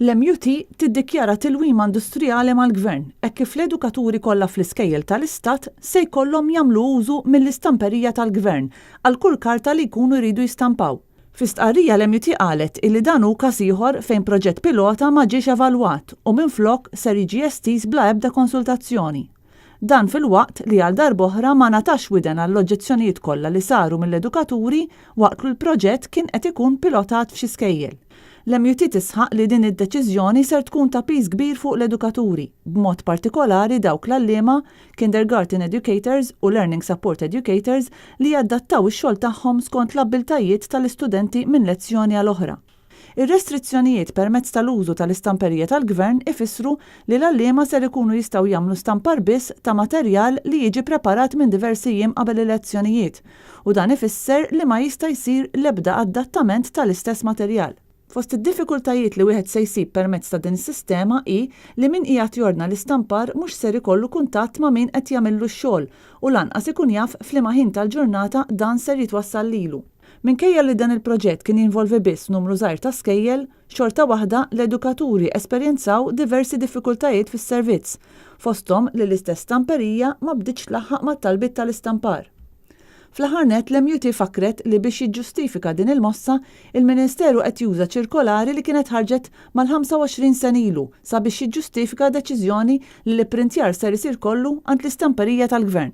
L-MUT tiddikjara tilwima industrijali mal-Gvern hekk kif l-edukaturi kollha fl-iskejjel tal-Istat se jkollhom jagħmlu użu mill-istamperija tal-Gvern għal kull karta li jkunu jridu jistampaw. Fi stqarrija l-MUT qalet illi dan hu każ ieħor fejn proġett pilota ma ġiex evalwat u minflok ser jiġi estiż bla ebda konsultazzjoni. Dan filwaqt li għal darb'oħra ma ngħatax widen għall-oġġezzjonijiet kollha li saru mill-edukaturi waqt li l-proġett kien qed ikun pilotat f'xi skejjel. L-MUT tisħaq li din id-deċiżjoni ser tkun ta' piż kbir fuq l-edukaturi, b'mod partikolari dawk l-għalliema, kindergarten educators u learning support educators li jadattaw ix-xogħol tagħhom skont l-abbiltajiet tal-istudenti minn lezzjoni għal oħra. Ir-restrizzjonijiet permezz tal-użu tal-istamperija tal-Gvern ifissru li l-għalliema ser ikunu jistgħu jagħmlu stampar biss ta' materjal li jiġi preparat minn diversi jiem qabel il-lezzjonijiet u dan ifisser li ma jista' jsir l-ebda adattament tal-istess materjal. Fost id-diffikultajiet li wieħed se jsib permezz ta' din is-sistema hi li min qiegħed jordna l-istampar mhux ser ikollu kuntatt ma' min qed jagħmillu x-xogħol u lanqas ikun jaf f'liema ħin tal-ġurnata dan ser jitwassal lilu. Minkejja li dan il-proġett kien jinvolvi biss numru żgħir ta' skejjel, xorta waħda l-edukaturi esperjenzaw diversi diffikultajiet fis-servizz, fosthom li l-istess stamperija ma bdietx tlaħħaq mat-talbiet tal-istampar. Fl-aħħar nett l-MUT fakkret li biex jiġġustifika din il-mossa, il-Ministeru qed juża ċirkolari li kienet ħarġet mal-25 sena ilu sabiex jiġġustifika deċiżjoni li l-ipprintjar ser isir kollu għand l-istamperija tal-Gvern.